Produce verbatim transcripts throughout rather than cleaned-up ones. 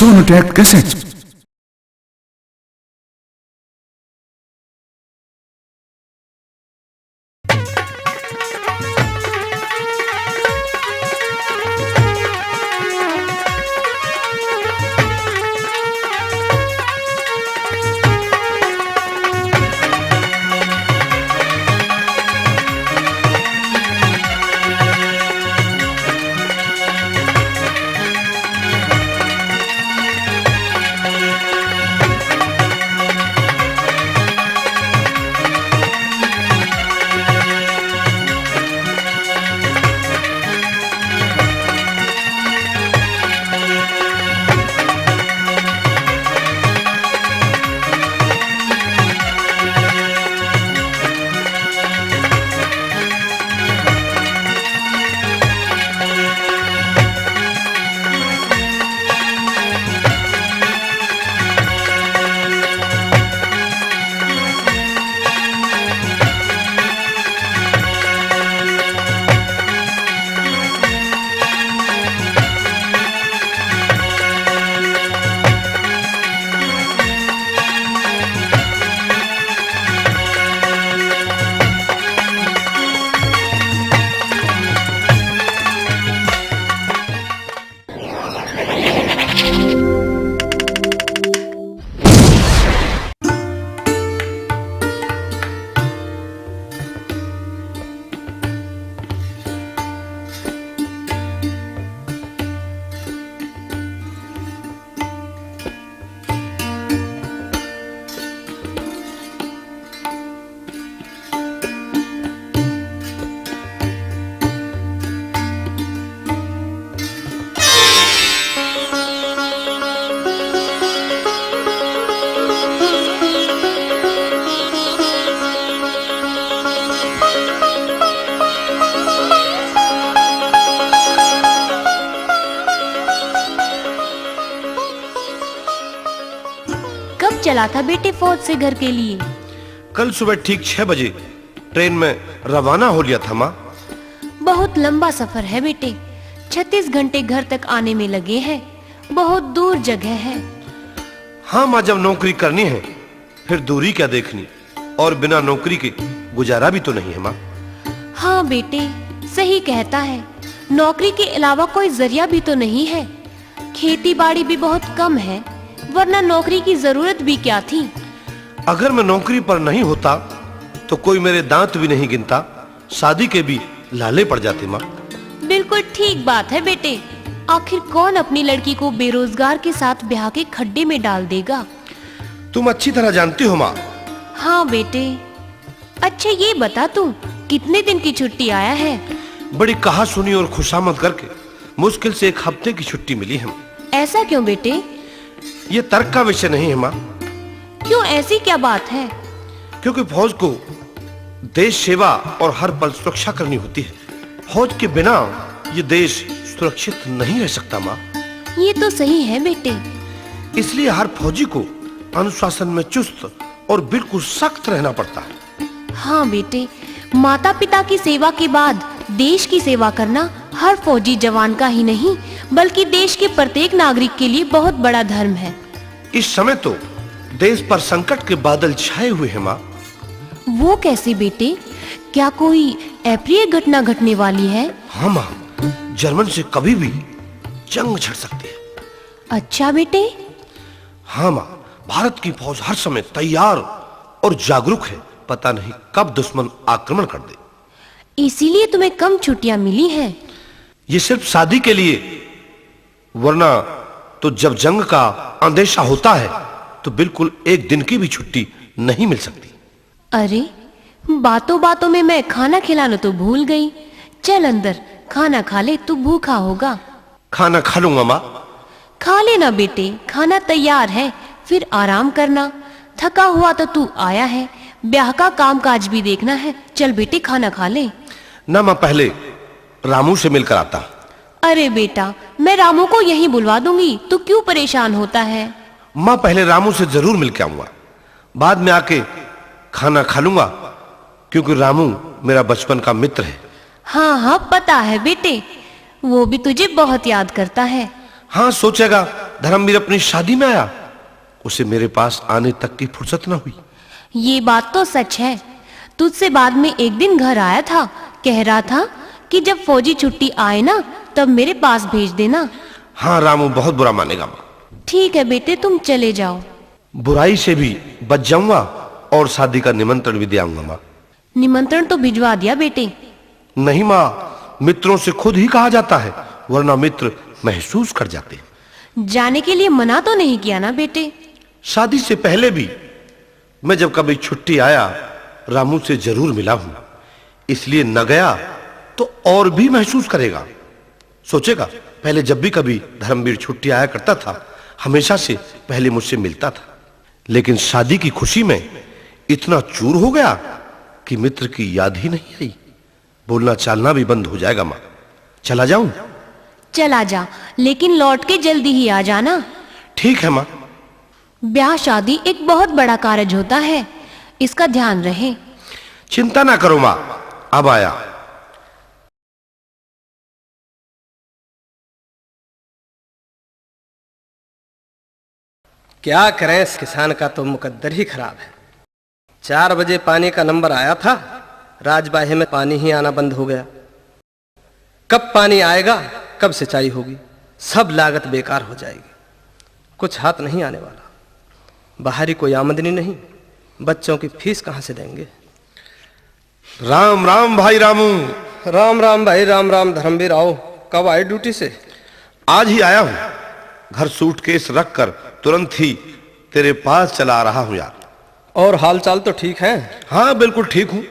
Sonotech Cassette। कब चला था बेटे फौज से घर के लिए? कल सुबह ठीक छह बजे ट्रेन में रवाना हो लिया था, माँ। बहुत लंबा सफर है बेटे, छत्तीस घंटे घर तक आने में लगे हैं। बहुत दूर जगह है। हाँ माँ, जब नौकरी करनी है, फिर दूरी क्या देखनी, और बिना नौकरी के गुजारा भी तो नहीं है, माँ। हाँ बेटे, सही कहता है, नौकरी के अलावा कोई जरिया भी तो नहीं है। खेती बाड़ी भी बहुत कम है, वरना नौकरी की जरूरत भी क्या थी? अगर मैं नौकरी पर नहीं होता, तो कोई मेरे दांत भी नहीं गिनता, शादी के भी लाले पड़ जाते, माँ। बिल्कुल ठीक बात है बेटे, आखिर कौन अपनी लड़की को बेरोजगार के साथ ब्याह के खड्डे में डाल देगा? तुम अच्छी तरह जानती हो, माँ। हाँ बेटे। अच्छा, ये बता, तू कितने दिन की छुट्टी आया है? बड़ी कहा सुनी और खुशामद करके मुश्किल से एक हफ्ते की छुट्टी मिली है। ऐसा क्यों बेटे? ये तर्क का विषय नहीं है, माँ। क्यों, ऐसी क्या बात है? क्योंकि फौज को देश सेवा और हर पल सुरक्षा करनी होती है। फौज के बिना ये देश सुरक्षित नहीं रह सकता, माँ। ये तो सही है बेटे। इसलिए हर फौजी को अनुशासन में चुस्त और बिल्कुल सख्त रहना पड़ता है। हाँ बेटे, माता पिता की सेवा के बाद देश की सेवा करना हर फौजी जवान का ही नहीं, बल्कि देश के प्रत्येक नागरिक के लिए बहुत बड़ा धर्म है। इस समय तो देश पर संकट के बादल छाए हुए हैं, माँ। वो कैसे बेटे? क्या कोई अप्रिय घटना घटने वाली है? हाँ माँ, जर्मन से कभी भी जंग छिड़ सकती है। अच्छा बेटे। हाँ माँ, भारत की फौज हर समय तैयार और जागरूक है। पता नहीं कब दुश्मन आक्रमण कर दे। इसीलिए तुम्हें कम छुट्टियां मिली हैं। ये सिर्फ शादी के लिए, वरना तो जब जंग का अंदेशा होता है, तो बिल्कुल एक दिन की भी छुट्टी नहीं मिल सकती। अरे, बातों बातों में मैं खाना खिलाना तो भूल गई। चल अंदर, खाना खा ले, तू भूखा होगा। खाना खा लूंगा माँ। खा लेना बेटे, खाना तैयार है, फिर आराम करना। थका हुआ तो तू आया है, ब्याह का काम काज भी देखना है। चल बेटे, खाना खा ले। ना माँ, पहले रामू से मिलकर आता। अरे बेटा, मैं रामू को यहीं बुलवा दूंगी, तू क्यों परेशान होता है? माँ, पहले रामू से जरूर मिल के आऊंगा, बाद में आके खाना खा लूंगा, क्योंकि रामू मेरा बचपन का मित्र है। हाँ हाँ, पता है बेटे, वो भी तुझे बहुत याद करता है। हाँ, सोचेगा धर्मवीर अपनी शादी में आया, उसे मेरे पास आने तक की फुर्सत न हुई। ये बात तो सच है। तुझसे बाद में एक दिन घर आया था, कह रहा था कि जब फौजी छुट्टी आए ना, तब मेरे पास भेज देना। हाँ रामू, बहुत बुरा मानेगा माँ। ठीक है बेटे, तुम चले जाओ। बुराई से भी बच जाऊंगा और शादी का निमंत्रण भी दे आऊंगा माँ। निमंत्रण तो भिजवा दिया बेटे। नहीं माँ, मित्रों से खुद ही कहा जाता है, वरना मित्र महसूस कर जाते हैं। जाने के लिए मना तो नहीं किया ना बेटे? शादी से पहले भी मैं जब कभी छुट्टी आया, रामू से जरूर मिला हूं, इसलिए न गया तो और भी महसूस करेगा, सोचेगा। पहले जब भी कभी धर्मवीर छुट्टी आया करता था, हमेशा से पहले मुझसे मिलता था, लेकिन शादी की खुशी में इतना चूर हो गया कि मित्र की याद ही नहीं आई। बोलना चालना भी बंद हो जाएगा माँ। चला जाऊं? चला जा, लेकिन लौट के जल्दी ही आ जाना। ठीक है माँ। ब्याह शादी एक बहुत बड़ा कारज होता है, इसका ध्यान रहे। चिंता ना करो माँ, अब आया। क्या करें, इस किसान का तो मुकद्दर ही खराब है। चार बजे पानी का नंबर आया था, राजबाहे में पानी ही आना बंद हो गया। कब पानी आएगा, कब सिंचाई होगी, सब लागत बेकार हो जाएगी। कुछ हाथ नहीं आने वाला, बाहरी कोई आमदनी नहीं, बच्चों की फीस कहाँ से देंगे? राम राम भाई रामू। राम राम भाई, राम राम धर्मवीर। आओ, कब आए ड्यूटी से? आज ही आया हूँ। घर सूटकेस रख कर तुरंत ही तेरे पास चला आ रहा हूँ यार। और हाल चाल तो ठीक है? हाँ, बिल्कुल ठीक हूँ।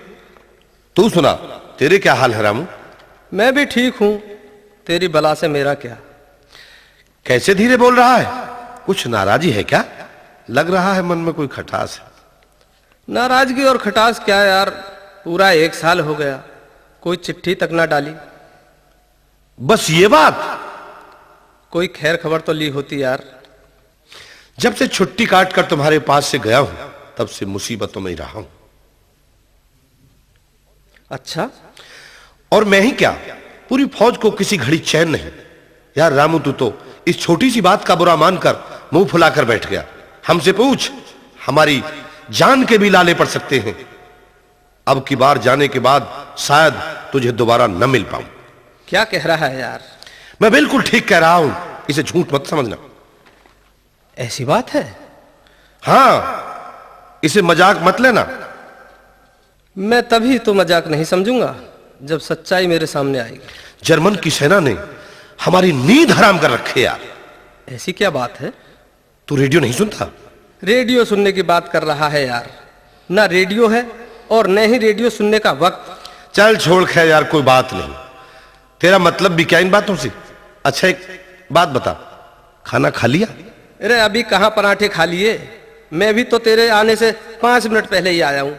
तू सुना, तेरे क्या हाल है रामू? मैं भी ठीक हूँ, तेरी बला से मेरा क्या। कैसे धीरे बोल रहा है? कुछ नाराजी है क्या? लग रहा है मन में कोई खटास है। नाराजगी और खटास क्या यार, पूरा एक साल हो गया, कोई चिट्ठी तक ना डाली। बस ये बात? कोई खैर खबर तो ली होती यार। जब से छुट्टी काट कर तुम्हारे पास से गया हूं, तब से मुसीबतों में ही रहा हूं। अच्छा? और मैं ही क्या, पूरी फौज को किसी घड़ी चैन नहीं। यार रामू, तू तो इस छोटी सी बात का बुरा मानकर मुंह फुलाकर बैठ गया। हमसे पूछ, हमारी जान के भी लाले पड़ सकते हैं। अब की बार जाने के बाद शायद तुझे दोबारा न मिल पाऊं। क्या कह रहा है यार? मैं बिल्कुल ठीक कह रहा हूं, इसे झूठ मत समझना। ऐसी बात है? हाँ, इसे मजाक मत लेना। मैं तभी तो मजाक नहीं समझूंगा, जब सच्चाई मेरे सामने आएगी। जर्मन की सेना ने हमारी नींद हराम कर रखी है यार। ऐसी क्या बात है? तू रेडियो नहीं सुनता? रेडियो सुनने की बात कर रहा है यार, ना रेडियो है और न ही रेडियो सुनने का वक्त। चल छोड़, खैर यार, कोई बात नहीं। तेरा मतलब भी क्या इन बातों से? अच्छा, एक बात बता, खाना खा लिया? अरे, अभी कहाँ पराठे खा लिए, मैं भी तो तेरे आने से पाँच मिनट पहले ही आया हूँ।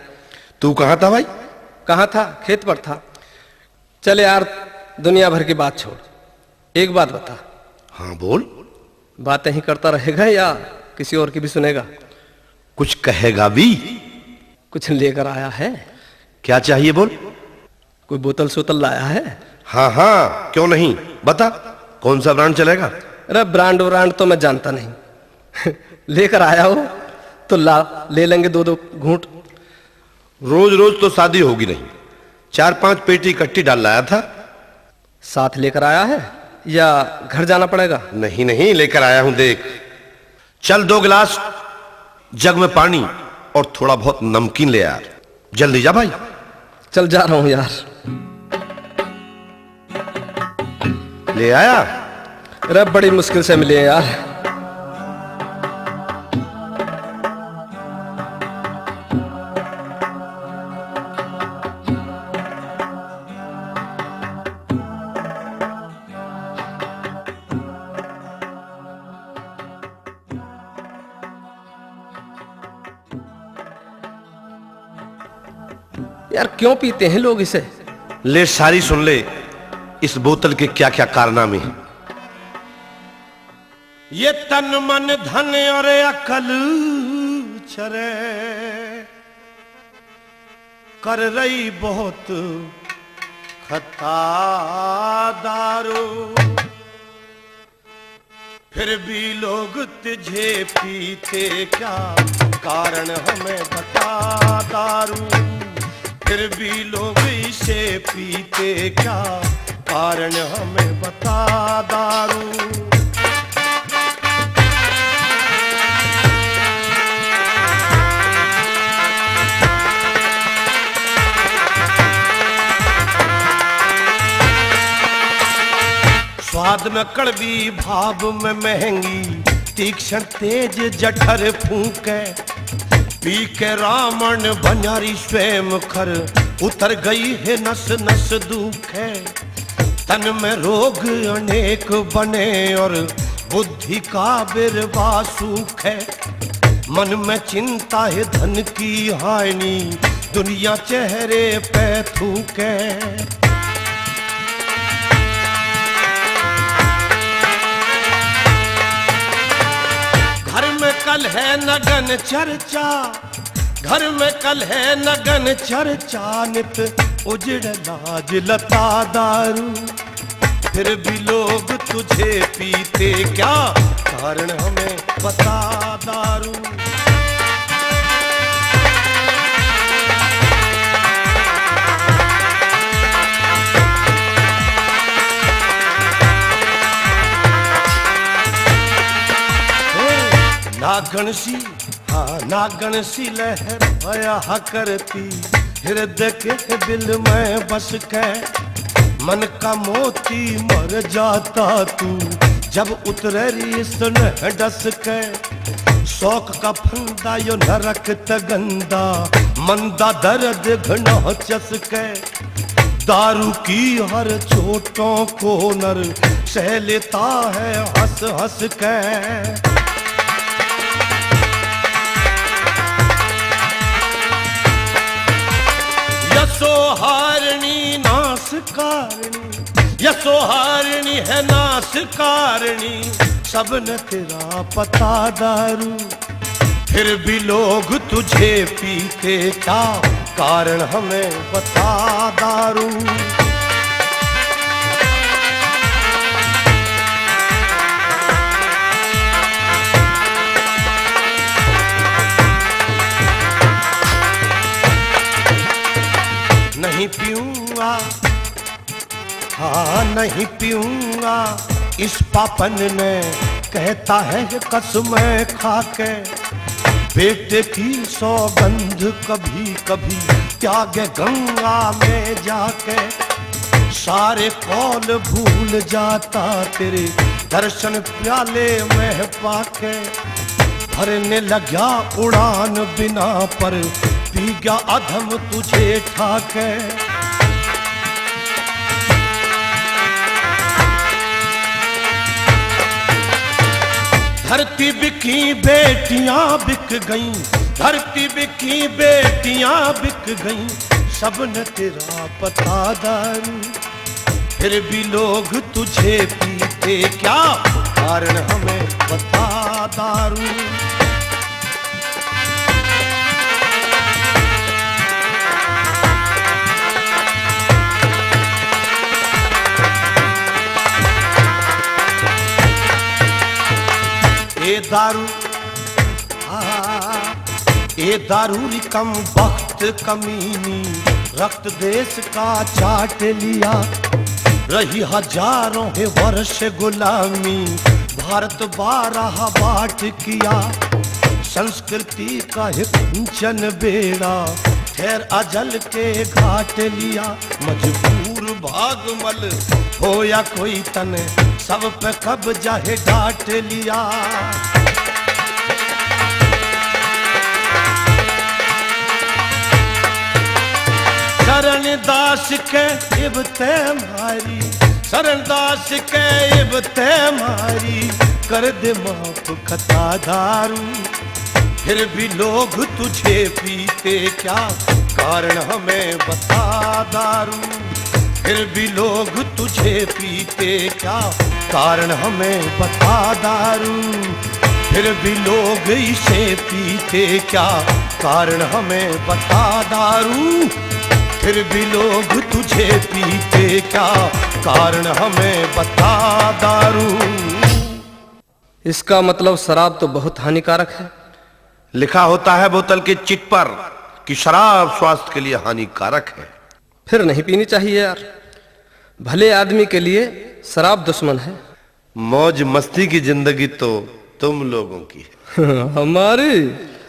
तू कहाँ था भाई? कहाँ था? खेत पर था। चल यार, दुनिया भर की बात छोड़, एक बात बता। हाँ, बोल। बातें ही करता रहेगा या किसी और की भी सुनेगा? कुछ कहेगा भी? कुछ लेकर आया है? क्या चाहिए, बोल। कोई बोतल सोतल लाया है? हाँ, हाँ, क्यों नहीं, बता, कौन सा ब्रांड चलेगा? अरे, ब्रांड व्रांड तो मैं जानता नहीं। लेकर आया हो तो ला, ले लेंगे दो दो घूंट। रोज रोज तो शादी होगी नहीं, चार पांच पेटी इकट्ठी डाल लाया था। साथ लेकर आया है या घर जाना पड़ेगा? नहीं, नहीं, लेकर आया हूं, देख। चल, दो गिलास, जग में पानी और थोड़ा बहुत नमकीन ले आ यार। जल्दी जा भाई। चल, जा रहा हूं यार। ले आया? अरे, बड़ी मुश्किल से मिले हैं यार। यार, क्यों पीते हैं लोग इसे? ले, सारी सुन ले, इस बोतल के क्या-क्या कारनामे हैं। ये तन, मन, धन और अकल चरे, कर रही बहुत खता दारू। फिर भी लोग तुझे पीते क्या, कारण हमें बता दारू। फिर भी लोग इसे पीते क्या, कारण हमें बता दारू। स्वाद में कड़वी, भाव में महंगी, तीक्ष्ण तेज जठर फूंके। पी के रावण भंडारी स्वयं खर, उतर गई है नस नस दुखे। तन में रोग अनेक बने और बुद्धि का बिरवा सूखे। मन में चिंता है धन की हानि, दुनिया चेहरे पे थूके। घर में कल है नगन चर्चा, घर में कल है नगन चर्चा, नित उजड़ लाज लता दारू। फिर भी लोग तुझे पीते क्या, कारण हमें बता दारू। नागण सी, हाँ, नागण सी लहर बया करती, हृदय के बिल में बस के। मन का मोती मर जाता तू, जब उतरे रीस न डस के। शौक का फंदा यो नरक त गंदा, मंदा दर्द घणा चस के। दारू की हर चोटों को नर सह लेता है हंस हंस के। यसो हारणी नाश कारणी, यसो हारणी है नाश कारणी, सबने तेरा पता दारू। फिर भी लोग तुझे पीते क्या, कारण हमें बता दारू। नहीं पीऊंगा, हाँ, नहीं पीऊंगा इस पापन ने, कहता है ये कसमें खा के। बेटे की सौगंध कभी कभी त्यागे गंगा में जाके। सारे कौल भूल जाता तेरे दर्शन प्याले में पाके। भरने लग्या उड़ान बिना पर पी गया अधम तुझे ठाके। धरती बिकी बेटियां बिक गईं, धरती बिकी बेटियां बिक गईं, सबने तेरा पता दारू। फिर भी लोग तुझे पीते क्या, कारण हमें बता दारू। ए दारू, हाँ, ए दारू री कम बख्त कमीनी, रक्त देश का चाट लिया। रही हजारों है वर्ष गुलामी, भारत बारह बांट किया। संस्कृति का है कंचन बेड़ा, ठहर अजल के घाट लिया। मजबूर भागमल हो या कोई तन, सब पे कब्जा है डाट लिया। शरण दास के इब तै मारी, शरण दास के इब तै मारी, कर दे माफ खता दारू। फिर भी लोग तुझे पीते क्या, कारण हमें बता दारू। फिर भी लोग तुझे पीते क्या, कारण हमें बता दारू। फिर भी लोग इसे पीते क्या, कारण हमें बता दारू। फिर भी लोग तुझे पीते क्या, कारण हमें बता दारू। इसका मतलब शराब तो बहुत हानिकारक है। लिखा होता है बोतल के चिट पर कि शराब स्वास्थ्य के लिए हानिकारक है। फिर नहीं पीनी चाहिए यार। भले आदमी के लिए शराब दुश्मन है। मौज मस्ती की जिंदगी तो तुम लोगों की है। हमारी?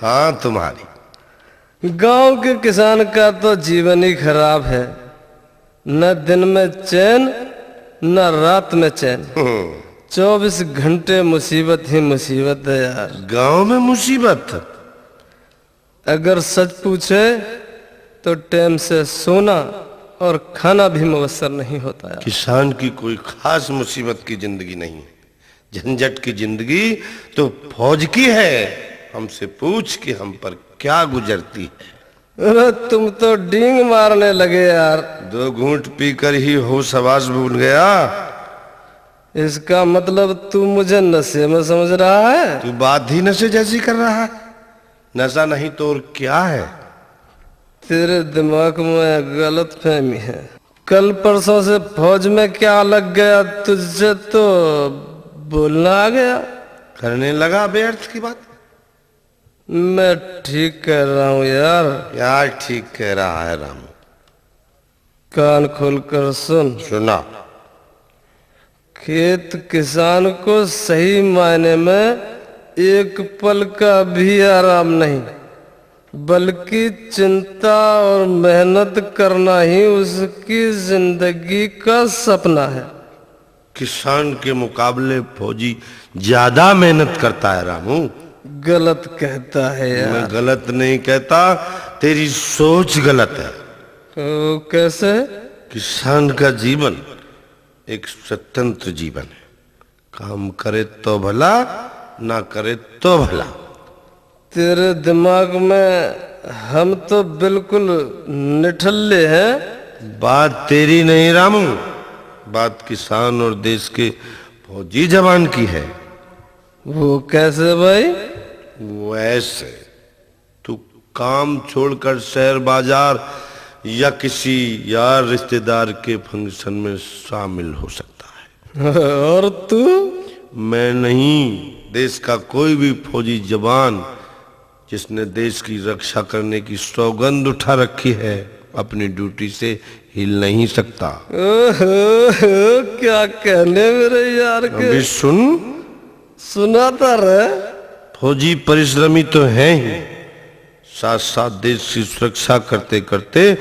हाँ, तुम्हारी। गांव के किसान का तो जीवन ही खराब है। न दिन में चैन, न रात में चैन। हम्म। चौबीस घंटे मुसीबत ही मुसीबत है यार। गांव में मुसीबत? अगर सच पूछे तो टाइम से सोना और खाना भी मुयस्सर नहीं होता यार। किसान की कोई खास मुसीबत की जिंदगी नहीं है। झंझट की जिंदगी तो फौज की है। हमसे पूछ कि हम पर क्या गुजरती है। अरे, तुम तो डींग मारने लगे यार। दो घूंट पीकर ही होश हवास भूल गया। इसका मतलब तू मुझे नशे में समझ रहा है? तू बात ही नशे जैसी कर रहा है। नशा नहीं तो और क्या है? तेरे दिमाग में गलतफहमी है। कल परसों से फौज में क्या लग गया तुझसे, तो बोलना आ गया। करने लगा बेअर्थ की बात। मैं ठीक कह रहा हूँ यार। क्या ठीक कह रहा है रामू? कान खोलकर सुन। सुना। खेत किसान को सही मायने में एक पल का भी आराम नहीं, बल्कि चिंता और मेहनत करना ही उसकी जिंदगी का सपना है। किसान के मुकाबले फौजी ज्यादा मेहनत करता है रामू। गलत कहता है यार। मैं गलत नहीं कहता, तेरी सोच गलत है। ओ, कैसे? किसान का जीवन एक स्वतंत्र जीवन है। काम करे तो भला, ना करे तो भला। तेरे दिमाग में हम तो बिल्कुल निठल्ले हैं। बात तेरी नहीं रामू, बात किसान और देश के फौजी जवान की है। वो कैसे भाई? वो ऐसे, तू काम छोड़कर शहर बाजार या किसी यार रिश्तेदार के फंक्शन में शामिल हो सकता है। और तू? मैं नहीं, देश का कोई भी फौजी जवान जिसने देश की रक्षा करने की सौगंध उठा रखी है, अपनी ड्यूटी से हिल नहीं सकता। ओहो, क्या कहने मेरे यार के। अभी सुन। सुनाता रहे। फौजी परिश्रमी तो हैं ही, साथ साथ देश की सुरक्षा करते करते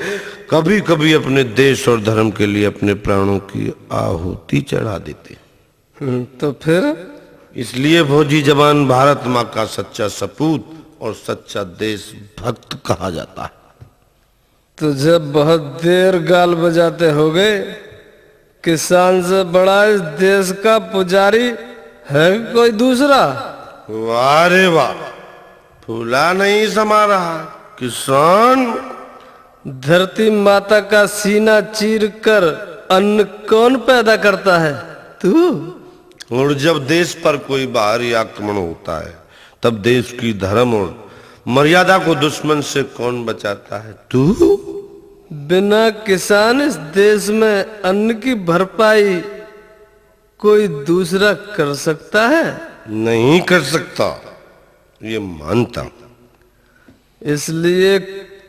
कभी कभी अपने देश और धर्म के लिए अपने प्राणों की आहुति चढ़ा देते हैं। हम्म, तो फिर? इसलिए फौजी जवान भारत माँ का सच्चा सपूत और सच्चा देशभक्त कहा जाता है। तुझे बहुत देर गाल बजाते हो गए। किसान से बड़ा इस देश का पुजारी है कोई दूसरा? वाह रे वाह, फूला नहीं समा रहा किसान। धरती माता का सीना चीर कर अन्न कौन पैदा करता है? तू। और जब देश पर कोई बाहरी आक्रमण होता है, तब देश की धर्म और मर्यादा को दुश्मन से कौन बचाता है? तू। बिना किसान इस देश में अन्न की भरपाई कोई दूसरा कर सकता है? नहीं कर सकता, ये मानता हूं। इसलिए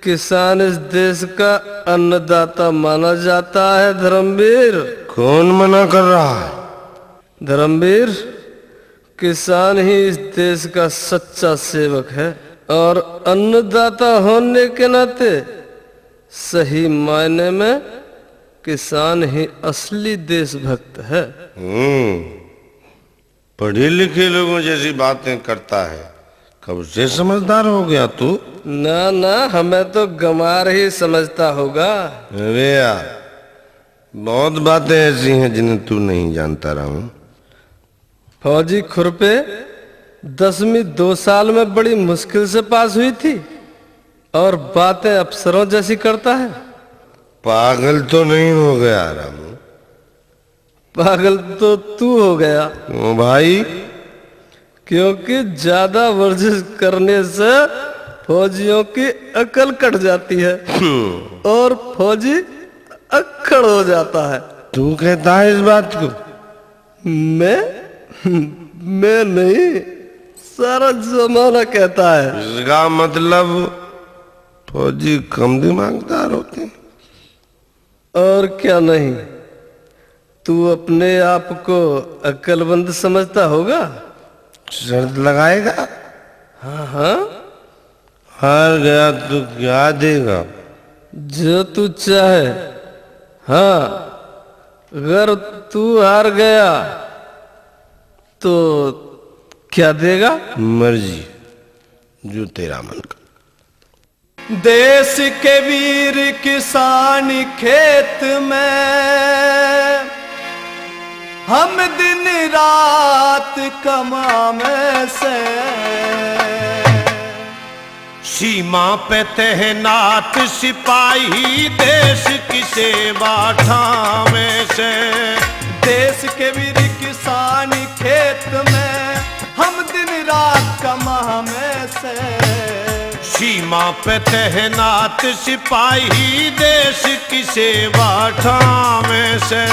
किसान इस देश का अन्नदाता माना जाता है, धर्मवीर। कौन मना कर रहा है? धर्मवीर, किसान ही इस देश का सच्चा सेवक है और अन्नदाता होने के नाते सही मायने में किसान ही असली देशभक्त है। हम्म, पढ़े लिखे लोगों जैसी बातें करता है। कब से समझदार हो गया तू? ना, ना, हमें तो गंवार ही समझता होगा। अरे यार, बहुत बातें ऐसी हैं जिन्हें तू नहीं जानता, रामू। फौजी खुरपे, दसवीं दो साल में बड़ी मुश्किल से पास हुई थी और बातें अफसरों जैसी करता है। पागल तो नहीं हो गया, रामू? पागल तो तू हो गया। ओ भाई। क्योंकि ज्यादा वर्जिश करने से फौजियों की अकल कट जाती है हम्म। और फौजी अक्खड़ हो जाता है। तू कहता है इस बात को? मैं? मैं नहीं, सारा जमाना कहता है। इसका मतलब फौजी कम दिमागदार होते हैं। और क्या नहीं, तू अपने आप को अक्लमंद समझता होगा। शर्त लगाएगा? हाँ, हाँ। हार गया तो क्या देगा? जो तू चाहे। हाँ, अगर तू हार गया तो क्या देगा? मर्जी, जो तेरा मन कर। देश के वीर किसान खेत में, हम दिन रात कमावे से। सीमा पे तैनात सिपाही देश की सेवा ठावे से। देश के वीर किसान खेत में, हम दिन रात कमावे से। सीमा पे तैनात सिपाही देश की सेवा ठावे से।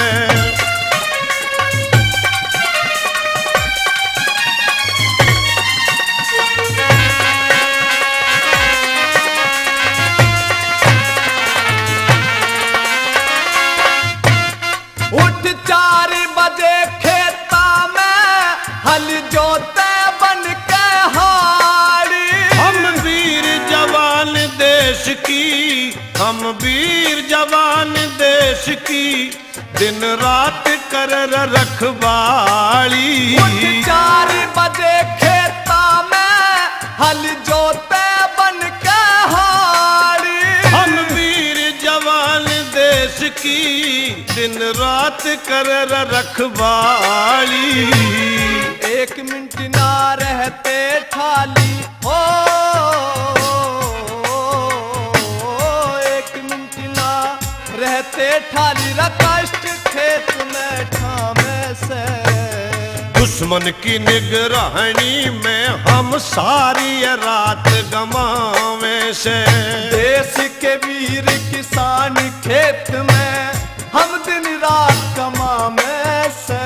उठ चार बजे खेता में, हल जोते बन के हाड़ी। हम वीर जवान देश की, हम वीर जवान देश की, दिन रात कर रखवाली। उठ चार बजे खेता में, हल जोते बन के हाड़ी। हम वीर जवान देश की, दिन रात कर रखवाली। एक मिनट ना रहते ठाली, ओ, एक मिनट ना रहते ठाली रा कष्ट खेत में ठावे से। दुश्मन की निगरानी में हम सारी रात गमावे से। देश के वीर किसान खेत में, हम दिन रात कमावे से।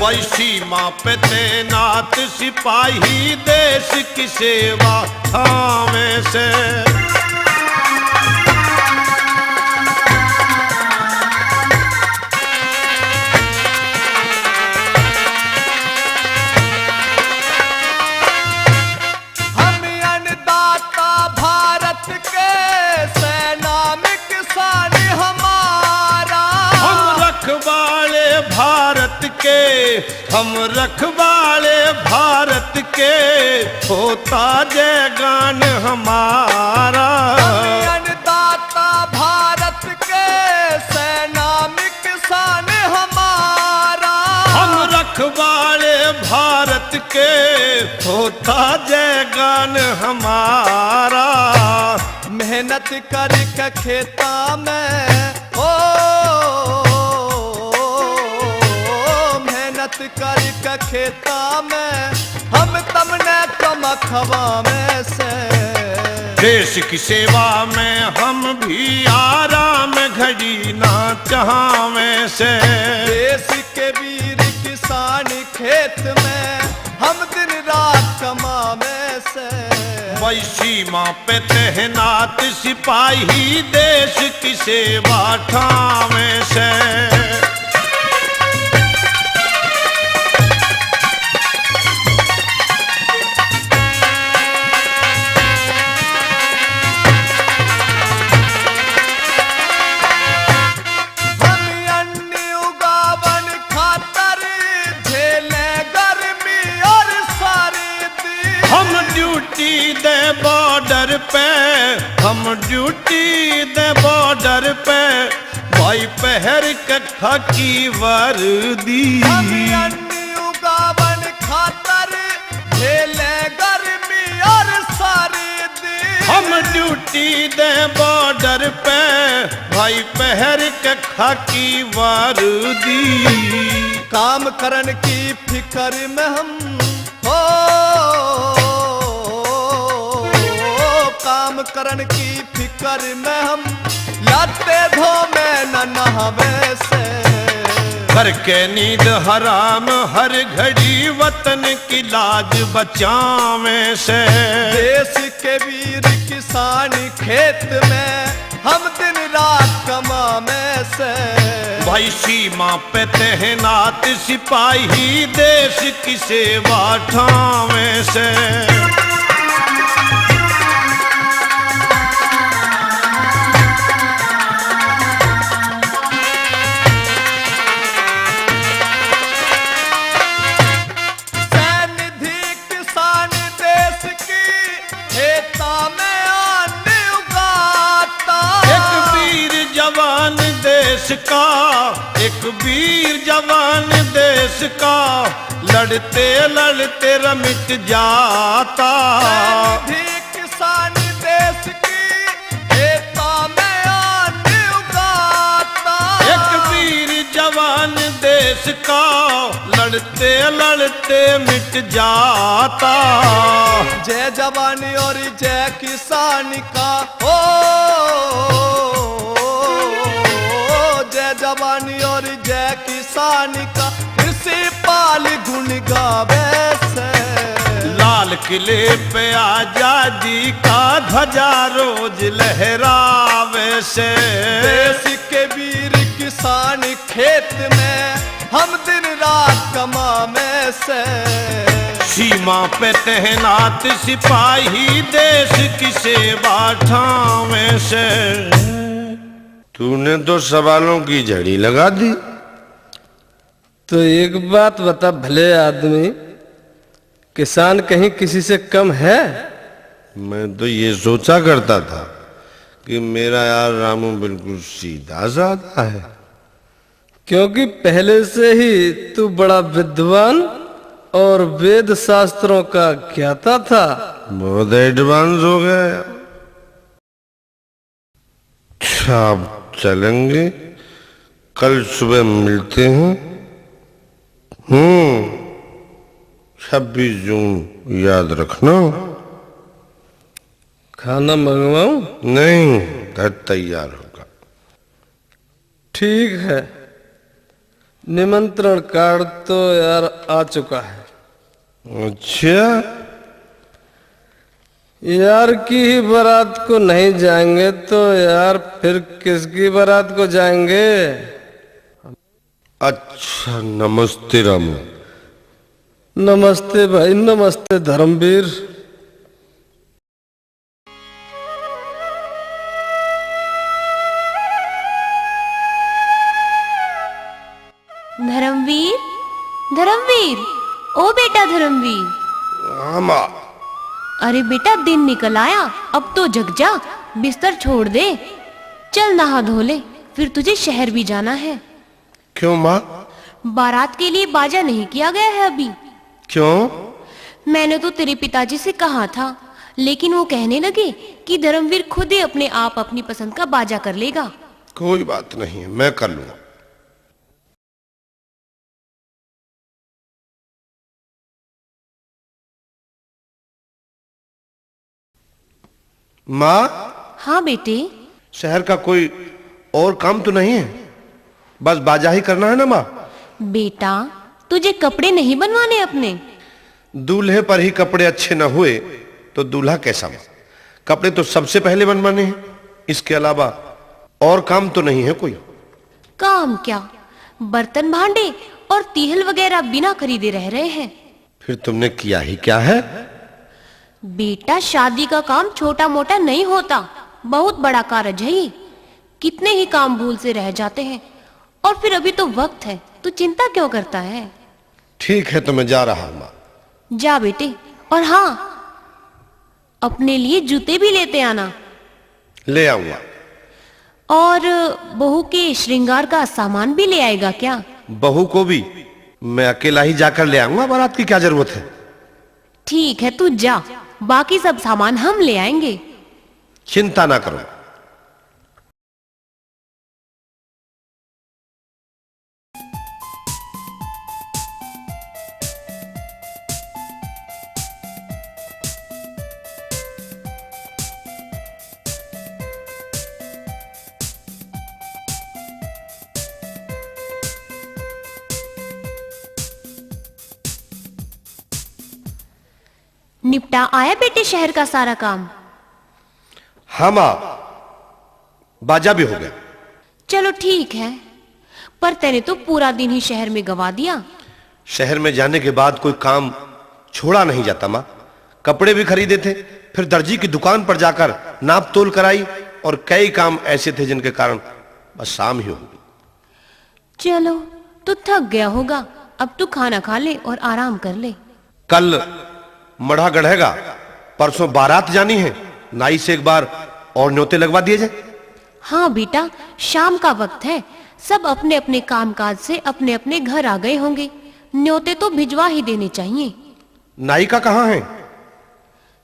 भाई सीमा पे तैनात सिपाही देश की सेवा ठावे से। हम अन्नदाता भारत के, सेना में किसान हमारा। हम रखवाले भारत के, हम रखवाले भारत के, होता जय गान हमारा। हम अन्नदाता भारत के, सेना में किसान हमारा। हम रखवाले भारत के, होता जय गान हमारा। मेहनत करके खेता में, ओ, मेहनत करके खेता में, हम तमने कम खवावे से। देश की सेवा में हम भी आराम घड़ी ना चाहवे से। देश के वीर किसान खेत में, हम दिन रात कमावे से। भाई सीमा पे तैनात सिपाही देश की सेवा ठावे से। हम अन्न उगावन खातर झेले गर्मी और सर्दी। हम ड्यूटी दे बॉर्डर पे, हम ड्यूटी दे बॉर्डर पे, भाई पहर के खाकी वर्दी। हम अन्न उगावन खातर झेले गर्मी और सर्दी। हम ड्यूटी दे बॉर्डर पे, भाई पहर के खाकी वर्दी। काम करन की फिकर में हम, हो, काम करन की फिकर में हम, लाते धो में न नहावे से। करके नींद हराम हर घड़ी वतन की लाज बचावे से। देश के वीर किसान खेत में हम दिन रात कमावे से। भाई सीमा पे तैनात सिपाही देश की सेवा ठावे से। सैनिधि किसान देश की, खेता में अन्न उगाता। एक वीर जवान देश का, एक वीर जवान देश का, लड़ते लड़ते र मिट जाता। सैनिधि किसान देश की, खेता में अन्न उगाता। एक वीर जवान देश का, लड़ते लड़ते मिट जाता। जय जवान और जय किसान का, ओ, जय जवान और जय किसान का, कृषि पाल गुण गावे से। लाल किले पे आजादी का ध्वजा रोज लहरावे से। देश के वीर किसान खेत में हम दिन रात कमावे से। सीमा पे तैनात सिपाही देश की सेवा ठावे से। तूने तो सवालों की झड़ी लगा दी। तो एक बात बता भले आदमी, किसान कहीं किसी से कम है? मैं तो ये सोचा करता था कि मेरा यार रामू बिल्कुल सीधा साधा है। क्योंकि पहले से ही तू बड़ा विद्वान और वेद शास्त्रों का ज्ञाता था। बहुत एडवांस हो गया यार। अच्छा, अब चलेंगे, कल सुबह मिलते हैं। हम्म, छब्बीस जून याद रखना। खाना मंगवाऊं? नहीं, घर तैयार होगा। ठीक है, निमंत्रण कार्ड तो यार आ चुका है। अच्छा? यार की ही बारात को नहीं जाएंगे तो यार फिर किसकी बारात को जाएंगे? अच्छा, नमस्ते रामू। नमस्ते भाई, नमस्ते धर्मवीर। धर्मवीर, धर्मवीर, ओ बेटा धर्मवीर। हाँ माँ। अरे बेटा, दिन निकल आया, अब तो जग जा, बिस्तर छोड़ दे, चल नहा धो ले, फिर तुझे शहर भी जाना है। क्यों माँ? बारात के लिए बाजा नहीं किया गया है अभी। क्यों? मैंने तो तेरे पिताजी से कहा था, लेकिन वो कहने लगे कि धर्मवीर खुद ही अपने आप अपनी पसंद का बाजा कर लेगा। कोई बात नहीं, मैं कर लूंगा। माँ। हाँ बेटे। शहर का कोई और काम तो नहीं है? बस बाजा ही करना है ना माँ? बेटा, तुझे कपड़े नहीं बनवाने अपने? दूल्हे पर ही कपड़े अच्छे न हुए तो दूल्हा कैसा माँ? कपड़े तो सबसे पहले बनवाने हैं। इसके अलावा और काम तो नहीं है कोई? काम क्या, बर्तन भांडे और तीहल वगैरह बिना खरीदे रह रहे हैं। फिर तुमने किया ही क्या है? बेटा, शादी का काम छोटा मोटा नहीं होता, बहुत बड़ा कारज है ये। कितने ही काम भूल से रह जाते हैं, और फिर अभी तो वक्त है, तू चिंता क्यों करता है? ठीक है, तो मैं जा रहा हूँ माँ। जा बेटे, और हाँ, अपने लिए जूते भी लेते आना। ले आऊंगा। और बहू के श्रृंगार का सामान भी ले आएगा क्या? बहू को भी मैं अकेला ही जाकर ले आऊंगा, बारात की क्या जरूरत है? ठीक है, तू जा, बाकी सब सामान हम ले आएंगे। चिंता ना करो। निपटा आया बेटे शहर का सारा काम? हाँ माँ, बाजा भी हो गया। चलो ठीक है, पर तैने तो पूरा दिन ही शहर में गवा दिया। शहर में जाने के बाद कोई काम छोड़ा नहीं जाता माँ। कपड़े भी खरीदे थे, फिर दर्जी की दुकान पर जाकर नाप तोल कराई और कई काम ऐसे थे जिनके कारण बस शाम ही हो गई। चलो, तू थक गया होगा, अब तू खाना खा ले और आराम कर ले। कल मढ़ा गढ़ेगा, परसों बारात जानी है, नाई से एक बार और न्योते लगवा दिए जाए। हाँ बेटा, शाम का वक्त है, सब अपने अपने कामकाज से अपने अपने घर आ गए होंगे, न्योते तो भिजवा ही देने चाहिए। नाई का कहाँ है?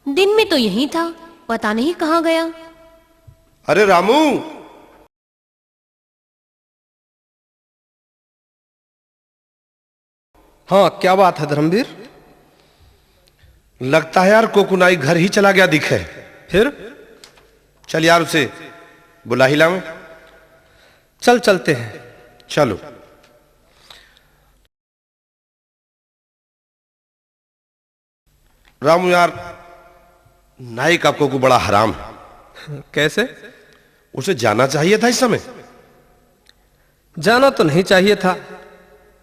दिन में तो यहीं था, पता नहीं कहाँ गया। अरे रामू, हाँ, क्या बात है धर्मवीर? लगता है यार, कोकू नाई घर ही चला गया दिखे। फिर? चल यार, उसे बुला ही लावें। चल, चलते हैं। चलो। रामू यार, नाई का कोकू बड़ा हराम है। कैसे? उसे जाना चाहिए था इस समय। जाना तो नहीं चाहिए था,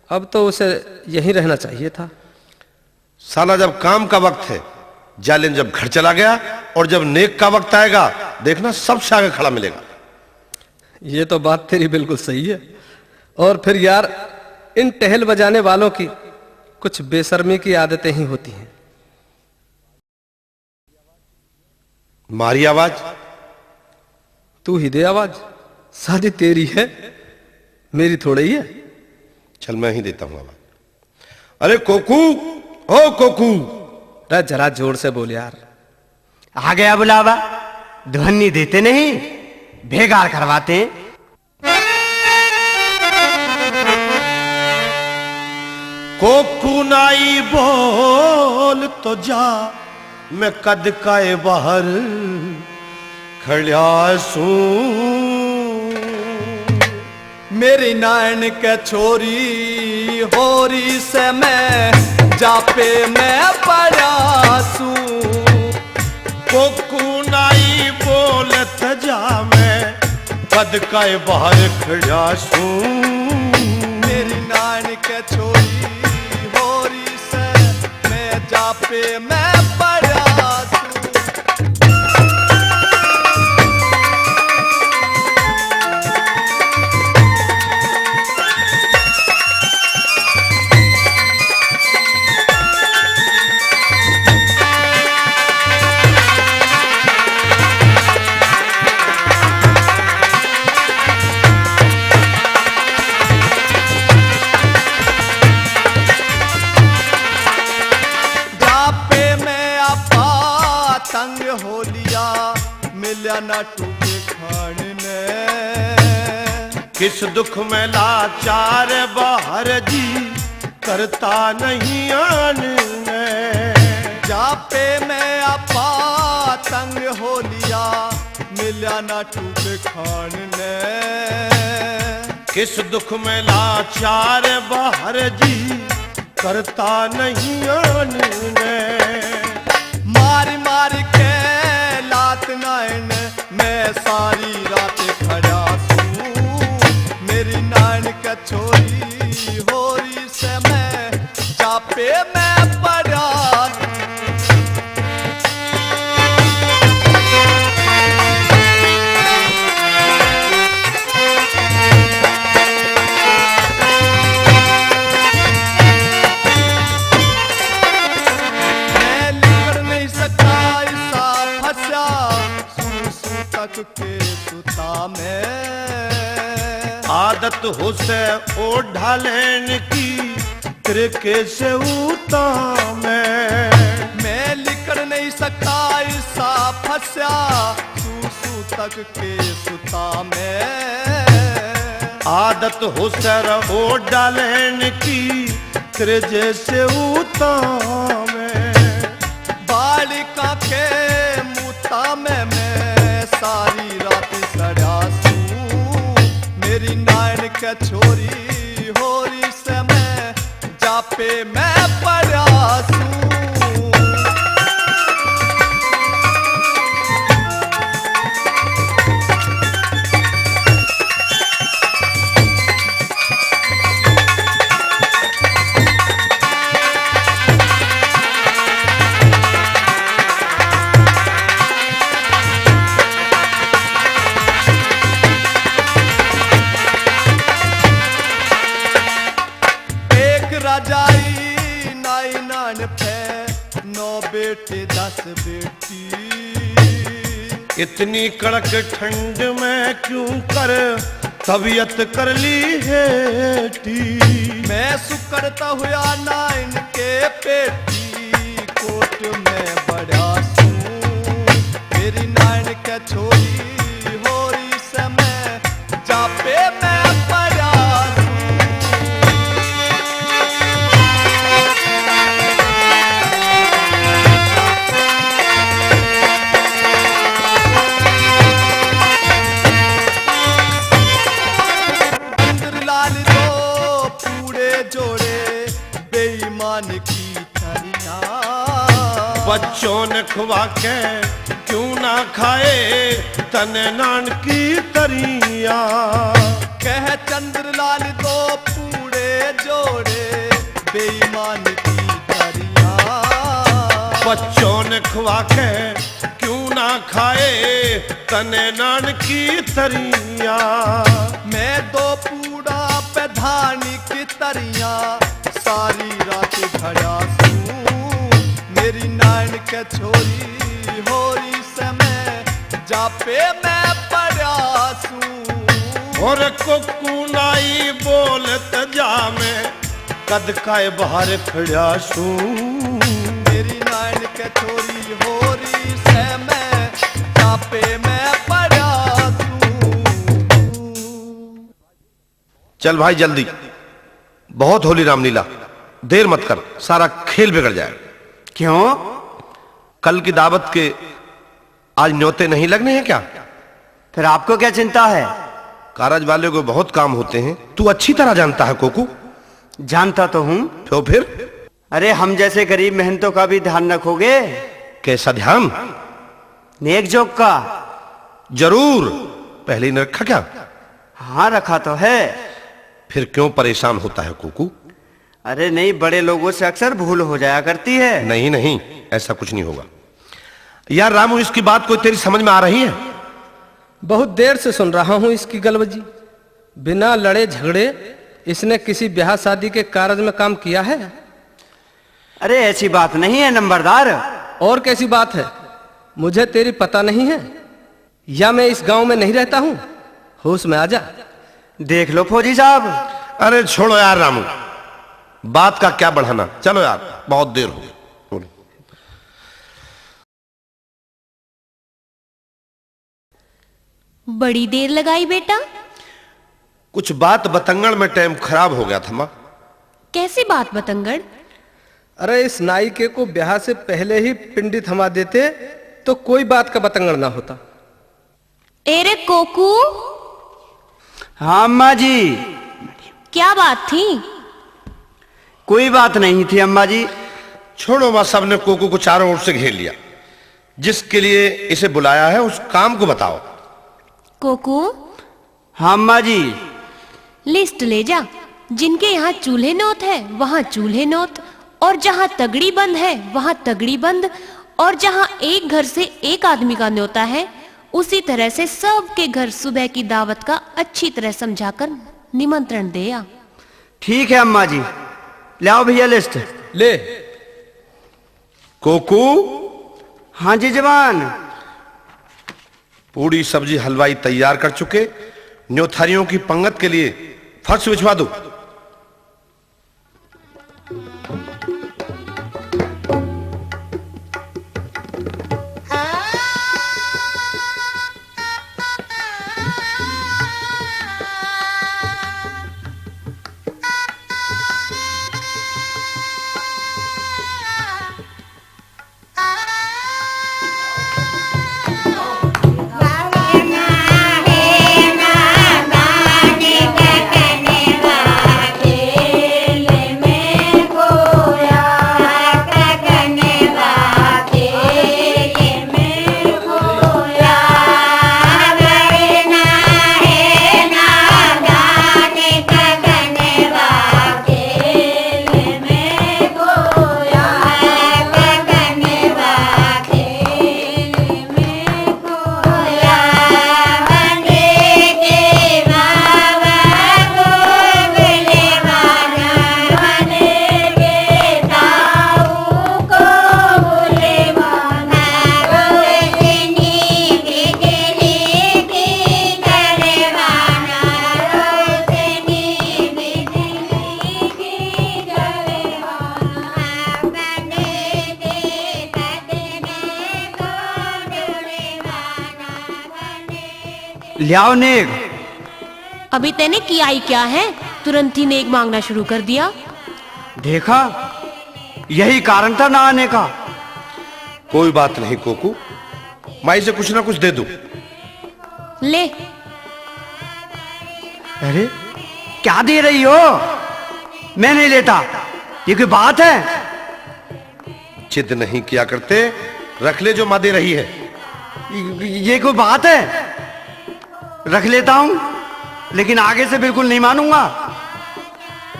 अब तो उसे यहीं रहना चाहिए था। साला, जब काम का वक्त है, जालिम जब घर चला गया, और जब नेक का वक्त आएगा, देखना सबसे आगे खड़ा मिलेगा। ये तो बात तेरी बिल्कुल सही है। और फिर यार, इन टहल बजाने वालों की कुछ बेशर्मी की आदतें ही होती हैं। मारी आवाज। तू ही दे आवाज, शादी तेरी है, मेरी थोड़ी है। चल, मैं ही देता हूँ आवाज। अरे कोकू, ओ कोकू। अरे जरा जोर से बोल यार। आ गया बुलावा, ध्वनि देते नहीं, भेगाड़ करवाते। कोकू नाई बोल तो जा, मैं कद का ए बाहर खड़ा सूं। मेरी नायन के छोरी होरी से मैं जापे मैं पड़ा सूं। कोकू नाई बोल त जा, मैं कद का ए बाहर खड़ा सूं। मेरी नान के छोरी होरी से मैं जापे मैं पड़ा सूं। जापे में आपा तंग हो लिया, मिल्या ना टूके खान ने। किस दुख में लाचार बाहर जी, करता नहीं आन ने। जापे में आपा तंग हो लिया, मिल्या ना टूके खान ने। किस दुख में लाचार बाहर जी, करता नहीं आन ने। मार मार के लात नायन, मैं सारी रात खड़ा सूं। मेरी नायन के छोरी होरी से मैं जापे मैं पड़ा। मैं लिकड़ नहीं सका इसा फंसा, सू सू तक के सुता में। आदत हो से ओढ़ा लेन की, तेरे के से उता में। मैं लिकड़ नहीं सका इसा फंसा, सू सू तक के सुता में। आदत हो सर ओढ़ा लेन की, तेरे जैसे उता में। बालिका के मुता में मैं सारी रात सड़ा सूं। मेरी नायन के छोरी होरी से मैं जापे मैं पड़ा सूं। आई नान पे नौ बेटे दस बेटी। इतनी कड़क ठंड में क्यों कर तबीयत कर ली हेटी। मैं सुकड़ता हुआ नाइन के पेटी कोट में बड़ा सूं। मेरी नाइन के छोरी होरी से मैं जापे मैं पड़ा सूं। चंद्रलाल दो पूरे जोड़े बेईमान की तरिया। बच्चों ने खुआ के क्यों ना खाए तने नान की तरिया। कह चंद्रलाल दो पूरे जोड़े बेईमान की तरिया। बच्चों ने खुआ के क्यों ना खाए तने नान की तरिया। मैं दो पूड़ा पे धान की तरिया सारी रात घड़ा सूं। मेरी नान के छोरी होरी से मैं जापे मैं पड़ा सूं। और कुकू नाई बोलत जा मैं कद काय बाहर खड़ा सूं। मेरी नान के छोरी होरी से मैं जापे मैं पड़ा सूं। चल भाई जल्दी, बहुत होली रामलीला, देर मत कर, सारा खेल बिगड़ जाएगा। क्यों? कल की दावत के आज न्योते नहीं लगने हैं क्या? फिर आपको क्या चिंता है? कारज वाले को बहुत काम होते हैं, तू अच्छी तरह जानता है कोकू। जानता तो हूँ। तो फिर? अरे, हम जैसे गरीब मेहनतों का भी ध्यान रखोगे? कैसा ध्यान? नेक जोग का। जरूर, पहले ही न रखा क्या? हाँ, रखा तो है। फिर क्यों परेशान होता है कोकू? अरे नहीं, बड़े लोगों से अक्सर भूल हो जाया करती है। नहीं नहीं, ऐसा कुछ नहीं होगा। यार रामू, इसकी बात कोई तेरी समझ में आ रही है? बहुत देर से सुन रहा हूँ इसकी गलबजी। बिना लड़े झगड़े इसने किसी ब्याह शादी के कारज में काम किया है? अरे ऐसी बात नहीं है नंबरदार। और कैसी बात है? मुझे तेरी पता नहीं है, या मैं इस गांव में नहीं रहता हूँ? होश में आ जा। देख लो फौजी साहब। अरे छोड़ो यार रामू, बात का क्या बढ़ाना, चलो यार, बहुत देर हो गई। बड़ी देर लगाई बेटा। कुछ बात बतंगड़ में टाइम खराब हो गया था माँ। कैसी बात बतंगड़? अरे, इस नाई के को ब्याह से पहले ही पिंडी थमा देते तो कोई बात का बतंगड़ ना होता। ए रे कोकू। हाँ अम्मा जी। क्या बात थी? कोई बात नहीं थी अम्मा जी। छोड़ो माँ, सबने कोकू को चारों ओर से घेर लिया। जिसके लिए इसे बुलाया है उस काम को बताओ। कोकू। हाँ अम्मा जी। लिस्ट ले जा, जिनके यहाँ चूल्हे नौत है वहाँ चूल्हे नौत, और जहाँ तगड़ी बंद है वहाँ तगड़ी बंद, और जहाँ एक घर से एक आदमी का न्योता है उसी तरह से सबके घर सुबह की दावत का अच्छी तरह समझाकर निमंत्रण दे आ। ठीक है अम्मा जी, ले आओ भैया लिस्ट। ले। कोकू। हाँ जी जवान। पूड़ी सब्जी हलवाई तैयार कर चुके, न्योथारियों की पंगत के लिए फर्श बिछवा दो। ले आओ नेक। अभी तैने किया ही क्या है, तुरंत ही नेक मांगना शुरू कर दिया। देखा, यही कारण था ना आने का। कोई बात नहीं कोकू, माई से कुछ ना कुछ दे दूं। ले। अरे, क्या दे रही हो? मैं नहीं लेता। ये कोई बात है? जिद नहीं किया करते, रख ले जो माँ दे रही है। ये कोई बात है? रख लेता हूँ, लेकिन आगे से बिल्कुल नहीं मानूंगा।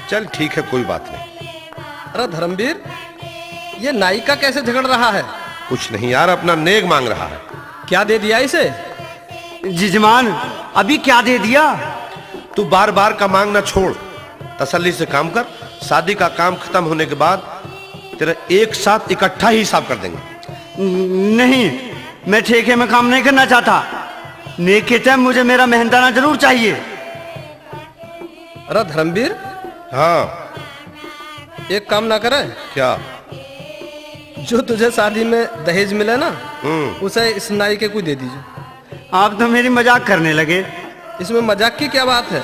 चल ठीक है, कोई बात नहीं। अरे धर्मवीर, ये नाई का कैसे झगड़ रहा है? कुछ नहीं यार, अपना नेक मांग रहा है। क्या दे दिया इसे? जजमान, अभी क्या दे दिया? तू बार बार का मांगना छोड़, तसल्ली से काम कर। शादी का काम खत्म होने के बाद तेरा एक साथ इकट्ठा ही हिसाब कर देंगे। नहीं, मैं ठेके में काम नहीं करना चाहता। नेक के तहत मुझे मेरा मेहनताना जरूर चाहिए। अरे धर्मवीर, हाँ। एक काम ना करें? क्या? जो तुझे शादी में दहेज मिले ना, हम्म। उसे इस नाई के को दे दीजिए। आप तो मेरी मजाक करने लगे। इसमें मजाक की क्या बात है?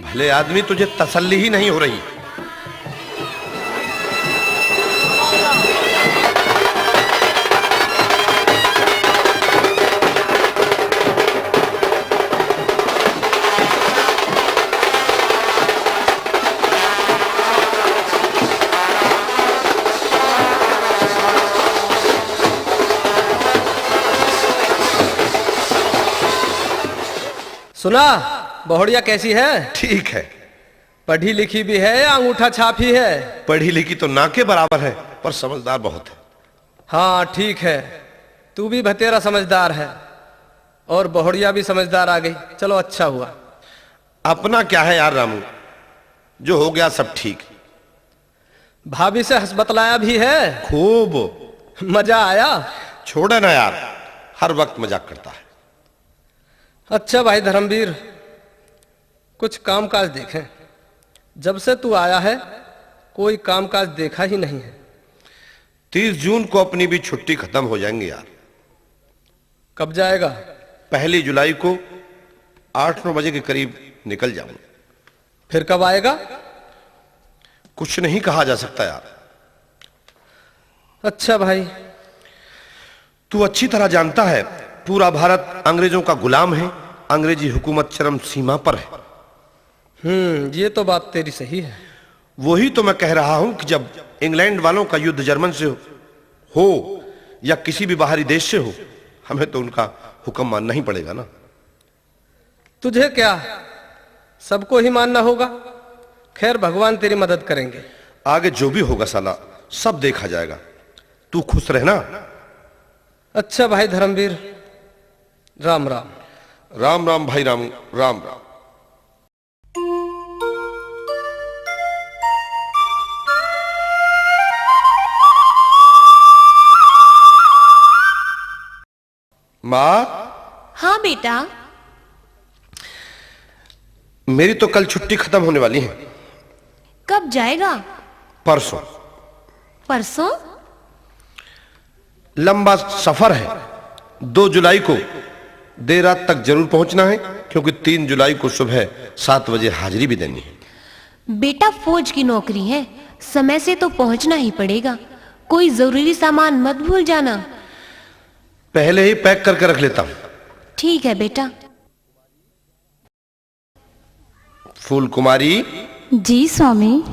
भले आदमी, तुझे तसल्ली ही नहीं हो रही। सुना, बहुड़िया कैसी है? ठीक है। पढ़ी लिखी भी है या अंगूठा छाप ही है? पढ़ी लिखी तो ना के बराबर है, पर समझदार बहुत है। हाँ, ठीक है, तू भी भतेरा समझदार है और बहुड़िया भी समझदार आ गई। चलो, अच्छा हुआ। अपना क्या है यार रामू, जो हो गया सब ठीक। भाभी से हंस बतलाया भी है? खूब। मजा आया? छोड़े ना यार, हर वक्त मजाक करता है। अच्छा भाई धर्मवीर, कुछ कामकाज देखें। जब से तू आया है, कोई कामकाज देखा ही नहीं है। तीस जून को अपनी भी छुट्टी खत्म हो जाएंगी यार। कब जाएगा? पहली जुलाई को आठ नौ बजे के करीब निकल जाऊंगा। फिर कब आएगा? कुछ नहीं कहा जा सकता यार। अच्छा भाई। तू अच्छी तरह जानता है, पूरा भारत अंग्रेजों का गुलाम है, अंग्रेजी हुकूमत चरम सीमा पर है। हम्म, ये तो बात तेरी सही है। वही तो मैं कह रहा हूं कि जब इंग्लैंड वालों का युद्ध जर्मन से हो या किसी भी बाहरी देश से हो, हमें तो उनका हुक्म मानना ही पड़ेगा ना। तुझे क्या, सबको ही मानना होगा। खैर, भगवान तेरी मदद करेंगे। आगे जो भी होगा साला, सब देखा जाएगा। तू खुश रहना। अच्छा भाई धर्मवीर, राम राम। राम राम भाई रामू, राम राम। माँ। हाँ बेटा। मेरी तो कल छुट्टी खत्म होने वाली है। कब जाएगा? परसों। परसों? लंबा सफर है। दो जुलाई को देर रात तक जरूर पहुंचना है, क्योंकि तीन जुलाई को सुबह सात बजे हाजिरी भी देनी है। बेटा, फौज की नौकरी है, समय से तो पहुंचना ही पड़ेगा। कोई जरूरी सामान मत भूल जाना। पहले ही पैक करके रख लेता हूँ। ठीक है बेटा। फूल कुमारी। जी स्वामी।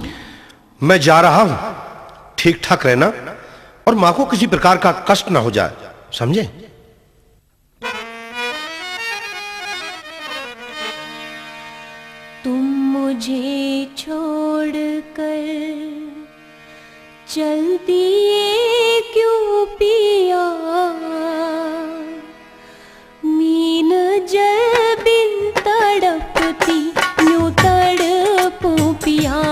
मैं जा रहा हूँ, ठीक ठाक रहना और माँ को किसी प्रकार का कष्ट ना हो जाए, समझे? तुम मुझे छोड़कर चल दिए क्यों पिया? मीन जल बिन तड़पती न्यू तड़पूं पिया,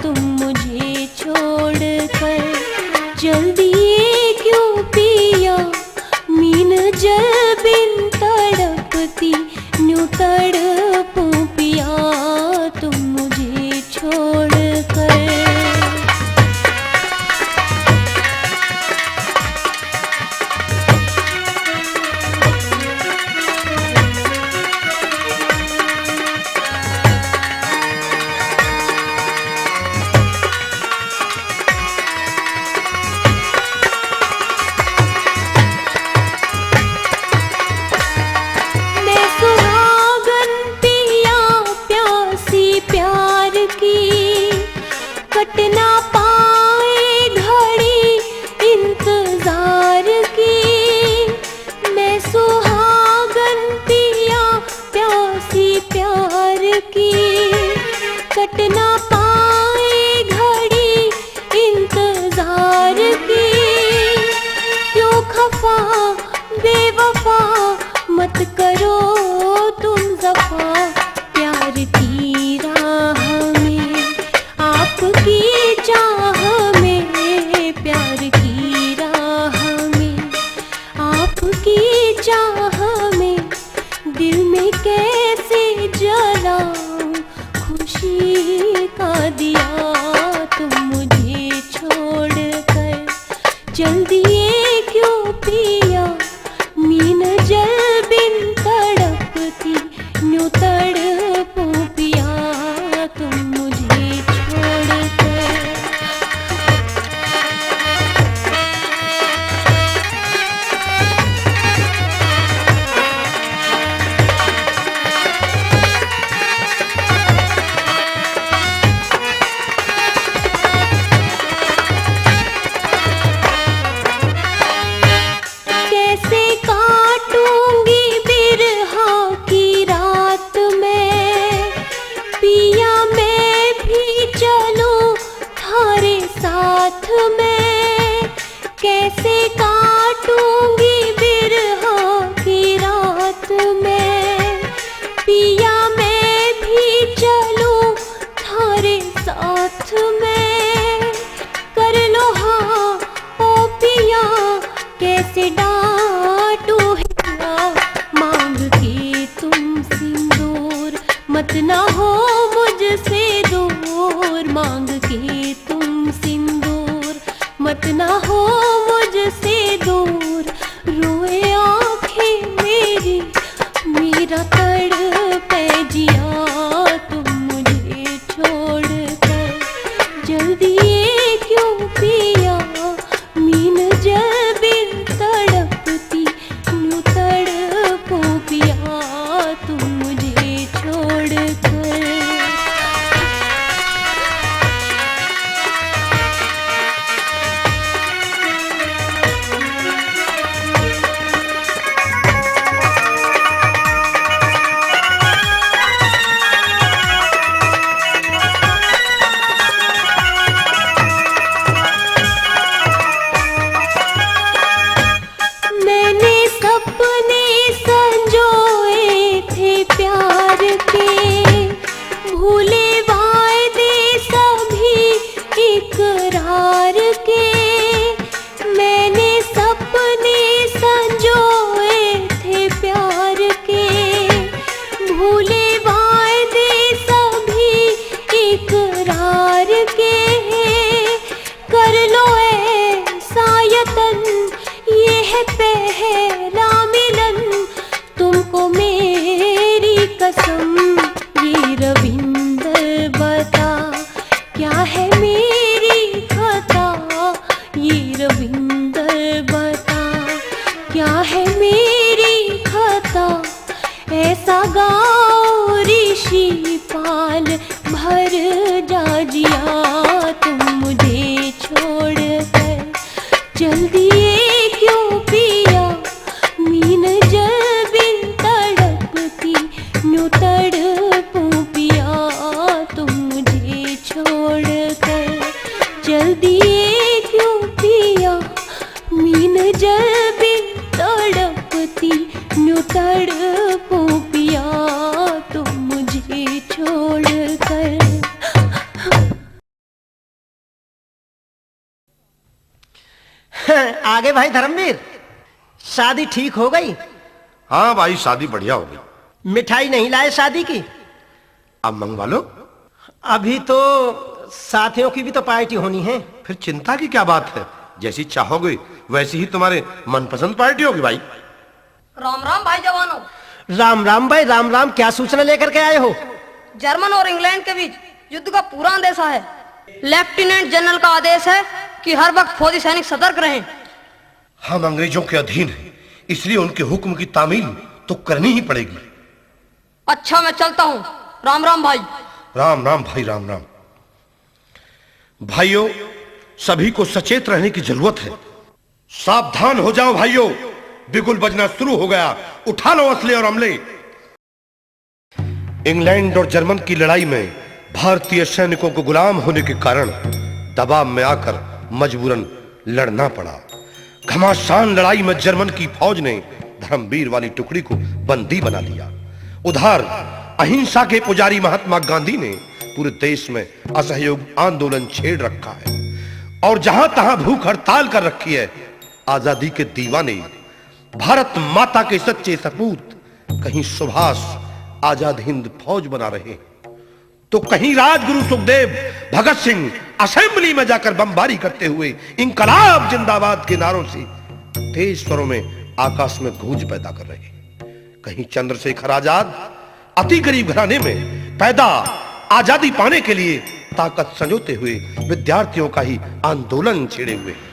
तुम मुझे छोड़कर चल दिए क्यों पिया? मीन जल बिन तड़पती न्यू तड़पूं पिया, तुम मुझे छोड़कर। जो तुम जफा प्यार की राह में, आपकी चाह में, प्यार की राह में, आपकी चाह में, दिल में कैसे जलाऊं खुशी का दिया तुम मुझे छोड़कर। जल्दी ये क्यों पिया, मीन जल बिन तड़पती, न्यू तड़पूं पिया तुम मुझे छोड़कर। कैसे काटूंगी बिरहा की रात में, पिया मैं भी चलूं थारे साथ में। कैसे काटूंगी बिरहा की रात में, पिया मैं भी चलूं थारे साथ में। कर लो हाँ ओ पिया, कैसे डांटू हिया, मांग के तुम सिंदूर, मत ना हो मुझसे दूर, मांग के तुम सिंदूर, मत ना हो मुझसे दूर। रोए आंखें मेरी, मेरा तड़पे जिया, तुम मुझे छोड़कर। जल्दी ये क्यों पिया, मीन जल बिन तड़पती, न्यू तड़पूं पिया तुम मुझे छोड़कर। मैंने सपने संजोए थे प्यार के, भूले वायदे सभी इकरार के। मैंने सपने संजोए थे प्यार के, भूले वायदे सभी इकरार के। कर लो ऐसा यतन, ये है पहला मिलन, तुमको मेरी कसम। ये रविंदर बता, क्या है मेरी खता, ये रविंदर बता, क्या है मेरी खता। ऐसा गाओ ऋषि पाल, भर जा जिया तुम मुझे छोड़कर। जल्दी ये क्यों पिया, मीन जल बिन तड़पती, न्यू तड़पूं पिया तुम मुझे छोड़कर। जल्दी ये क्यों पिया, मीन जल बिन तड़पती, न्यू तड़पूं पिया तुम मुझे छोड़कर। आगे भाई धर्मवीर, शादी ठीक हो गई? हाँ भाई, शादी बढ़िया हो गई। मिठाई नहीं लाए शादी की? अब मंगवा लो। अभी तो साथियों की भी तो पार्टी होनी है। फिर चिंता की क्या बात है, जैसी चाहोगे वैसी ही तुम्हारे मनपसंद पार्टी होगी भाई। राम राम भाई जवानों। राम राम भाई, राम राम। क्या सूचना लेकर के आए हो? जर्मन और इंग्लैंड के बीच युद्ध का पूरा अंदेशा है। लेफ्टिनेंट जनरल का आदेश है कि हर वक्त फौजी सैनिक सतर्क रहें। हम अंग्रेजों के अधीन हैं, इसलिए उनके हुक्म की तामील तो करनी ही पड़ेगी। अच्छा, मैं चलता हूँ। राम राम भाई। राम राम भाई, राम राम। भाइयों, सभी को सचेत रहने की जरूरत है। सावधान हो जाओ भाइयों, बिगुल बजना शुरू हो गया। उठा लो असले और अमले। इंग्लैंड और जर्मन की लड़ाई में भारतीय सैनिकों को गुलाम होने के कारण दबाव में आकर मजबूरन लड़ना पड़ा। घमासान लड़ाई में जर्मन की फौज ने धर्मवीर वाली टुकड़ी को बंदी बना लिया। उधर अहिंसा के पुजारी महात्मा गांधी ने पूरे देश में असहयोग आंदोलन छेड़ रखा है और जहां तहां भूख हड़ताल कर रखी है। आजादी के दीवाने, भारत माता के सच्चे सपूत कहीं सुभाष आजाद हिंद फौज बना रहे हैं, तो कहीं राजगुरु सुखदेव, भगत सिंह असेंबली में जाकर बमबारी करते हुए इंकलाब जिंदाबाद के नारों से तेज स्वरों में आकाश में गूंज पैदा कर रहे हैं। कहीं चंद्रशेखर आजाद अति गरीब घराने में पैदा आजादी पाने के लिए ताकत संजोते हुए विद्यार्थियों का ही आंदोलन छेड़े हुए हैं।